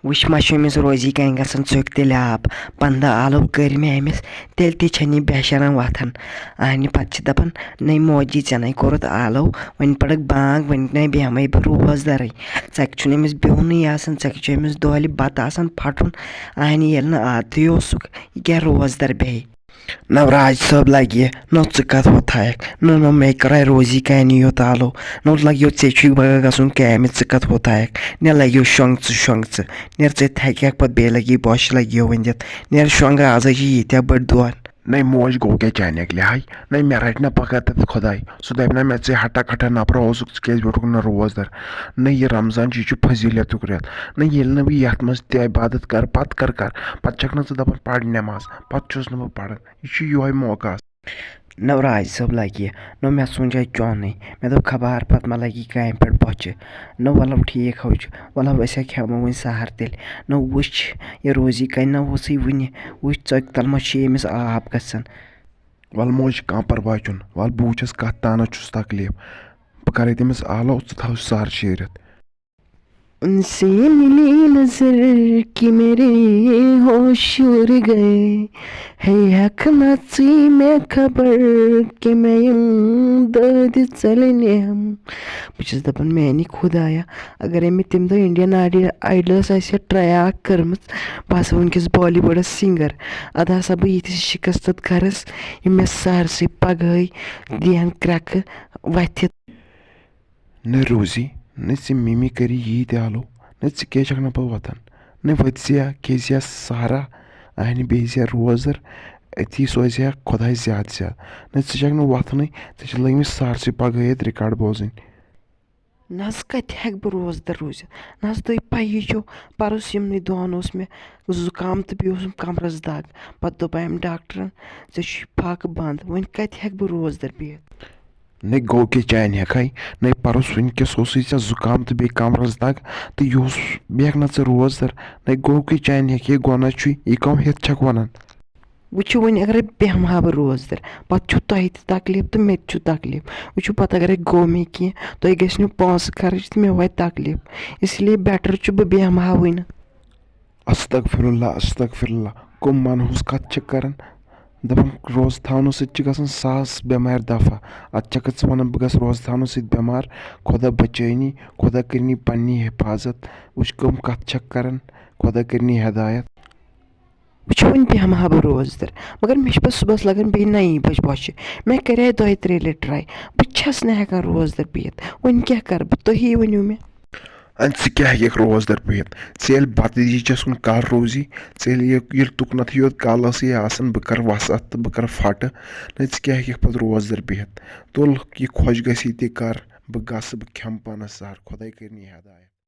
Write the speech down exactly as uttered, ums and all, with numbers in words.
وٕچھ، ما چھُ أمِس روزی کامہِ گژھان ژُکۍ تیٚلہِ آب۔ پنٛداہ آلو کٔرۍ مےٚ أمِس، تیٚلہِ تہِ چھَنہٕ یہِ بے شرم وۄتھان۔ اہنہِ پتہٕ چھِ دپان، "نَے موجی، ژےٚ نَے کوٚرُتھ آلو، وۄنۍ پرکھ بانگ، وۄنۍ نَے بیٚہمَے بہٕ روزدَرٕے۔ ژَکہِ چھُنہٕ أمِس بیٚہنُے آسان، ژَکہِ چھُ أمِس دۄہلہِ بَتہٕ آسان پھٹُن۔ اہنہِ ییٚلہِ نہٕ عادتٕے اوسُکھ، یہِ کیٛاہ روزدَر بیٚہہِ؟" نو راج صٲب لگہِ، نو ژٕ کتھ ہوتھایکھ، نو نو مے کرے روزی کانی یوت آلو، نو لگیو ژےٚ چھُے بگا گژھُن کامہِ، ژٕ کتھ ہوتھایکھ، نے لگیو شۄنٛگ ژٕ شۄنٛگ ژٕ، نیر ژےٚ تھکھ پتہٕ بیٚیہِ لگی بۄچھِ لگیو ؤنِتھ، نیر شۄنٛگ آز ہے چھِ ییٖتیٛاہ بٔڑۍ دۄہ۔ نے موج گوٚو کیٛاہ چانہِ اکہِ لہاے، نے مےٚ رٹہِ نہ پگاہ تتہِ خۄداے، سُہ دپہِ نہ مےٚ ژےٚ ہٹا کٹا نفرا اوسُکھ، ژٕ کیٛازِ بیوٗٹھُکھ نہٕ روزدر؟ نے یہِ رمضان چھُ، یہِ چھُ فضیلتُک رٮ۪تھ، نے ییٚلہِ نہٕ بہٕ یتھ منٛز تہِ عبادت کرٕ، پتہٕ کر کر، پتہٕ چھکھ نہٕ ژٕ دپان پرِ نٮ۪ماز، پتہٕ چھُس نہٕ بہٕ پران۔ یہِ چھُ یِہوٚے موقعہٕ آسان۔ نو راج صٲب لگہِ، نو مےٚ سونٛچے چونٕے۔ مےٚ دوٚپ، خبر پتہٕ ما لگہِ کامہِ پٮ۪ٹھ بۄچھِ۔ نو وَلو ٹھیٖک ہو چھُ، وَلو أسۍ ہا کھٮ۪مو وۄنۍ سحر تیٚلہِ۔ نو وٕچھ، یہِ روزی کَنہِ نہ اوسُے وٕنہِ۔ وٕچھ، ژۄکہِ تل ما چھُ ییٚمِس آب گژھان۔ وَل موج، کانٛہہ پرواے چھُنہٕ۔ وَل بہٕ وٕچھس کَتھ تانَس چھُس تکلیٖف۔ بہٕ کَرے تٔمِس آلو، ژٕ تھاو سحر شیٖرِتھ۔ ان سے ملی نظر کہ میرے ہوش اڑ گئے، ہے ہیٚکھ نژٕے مےٚ خبر کہِ مےٚ یِم دٲدِ ژَلنہِ ہم۔ بہٕ چھَس دَپان، میٛانہِ خۄدایا، اگرے مےٚ تَمہِ دۄہ Indian Idol، Idolس آسہِ ہا try اکھ کٔرمٕژ، بہٕ آسہٕ ہا وٕنکیٚس Bollywoodس singer۔ اَدٕ ہسا بہٕ یِتھِس شِکستَس گَرَس، یِم مےٚ سارسٕے پگہٕے دِیَن کرٛٮ۪کہٕ وَتھِ۔ نہ روزی، نہ ژےٚ مِمی کری ییٖتۍ آلو، نہ ژٕ کیٛازِ چھکھ نہٕ پتہٕ وۄتھان؟ نہ وۄتھِ زِ یا کھیٚیہِ زِ یا سہرا، اہنہِ بیٚہہِ زِ یا روزدر، أتی سوزِ ہا خۄداے زیادٕ زیادٕ۔ نہ ژٕ چھکھ نہٕ وۄتھنٕے، ژےٚ چھِ لٔگمٕتۍ سارسٕے پگہٲیِتھ record بوزٕنۍ۔ نہ حظ کتہِ ہٮ۪کہٕ بہٕ روزدر روٗزِتھ؟ نہ حظ تُہۍ پَیی چھو، پرُس یِمنٕے دۄہن اوس مےٚ زُکام تہٕ بیٚیہِ اوسُم کمرس دگ۔ پتہٕ دوٚپ أمۍ ڈاکٹرن، "ژےٚ چھُے فاقہٕ بنٛد، وۄنۍ کتہِ ہٮ۪کہٕ بہٕ روزدر بِہِتھ؟" نے گوٚو کہِ چانہِ ہٮ۪کھے، نے پرُس وٕنکیٚس اوسُے ژےٚ زُکام تہٕ بیٚیہِ کمرس دگ، تہٕ یہِ اوس بیٚہکھ نہ ژٕ روزدر۔ نے گوٚو کہِ چانہِ ہٮ۪کھے، گۄناہ چھُے، یہِ کم ہٮ۪تھ چھکھ ونان؟ وٕچھِو وۄنۍ، اگرے بیٚہمہٕ ہا بہٕ روزدر، پتہٕ چھُو تۄہہِ تہِ تکلیٖف تہٕ مےٚ تہِ چھُ تکلیٖف۔ وٕچھِو پتہٕ اگرے گوٚو مےٚ کینٛہہ، تۄہہِ گژھِ نہٕ پونٛسہٕ خرٕچ تہٕ مےٚ واتہِ تکلیٖف۔ اس لیے better چھُ بہٕ بیٚہمہٕ ہاوٕے نہٕ۔ استغفر اللہ، استغفر اللہ۔ کم منحوس کتھ چھِ کران؟ دپان روزٕ تھاونہٕ سۭتۍ چھِ گژھان ساس بٮ۪مارِ دفع۔ اتھ چھکھ ژٕ ونان بہٕ گژھٕ روزٕ تھاونہٕ سۭتۍ بٮ۪مار؟ خۄدا بچٲینی، خۄدا کٔرنی پننی حفاظت۔ وٕچھ کم کتھ چھکھ کران، خۄدا کٔرنی ہدایت۔ وٕچھ وۄنۍ بیٚہمہٕ ہا بہٕ روزدر، مگر مےٚ چھِ پتہٕ صُبحس لگان بیٚیہِ نَیی بجہِ بۄچھِ۔ مےٚ کریے دۄیہِ ترٛیٚیہِ لٹہِ try، بہٕ چھس نہٕ ہٮ۪کان روزدر بِہِتھ۔ وۄنۍ کیٛاہ کرٕ بہٕ؟ تُہی ؤنِو مےٚ۔ اَدٕ ژٕ کیٛاہ ہیٚکَکھ روزدَر بِہِتھ؟ ژٕ ییٚلہِ بَتہٕ یی چھَس کُن کَر روزی، ژٕ ییٚلہِ یہِ، ییٚلہِ تُکنَتھٕے یوت کَل ٲسٕے آسان، بہٕ کَرٕ وَسَتھ تہٕ بہٕ کَرٕ فَٹہٕ۔ نہ، ژٕ کیٛاہ ہیٚکَکھ پَتہٕ روزدَر بِہِتھ؟ تُل، یہِ خۄش گژھی تہِ کَر، بہٕ گژھٕ، بہٕ کھٮ۪مہٕ پانَس سَہَر، خۄداے کٔرِنی ہدایت۔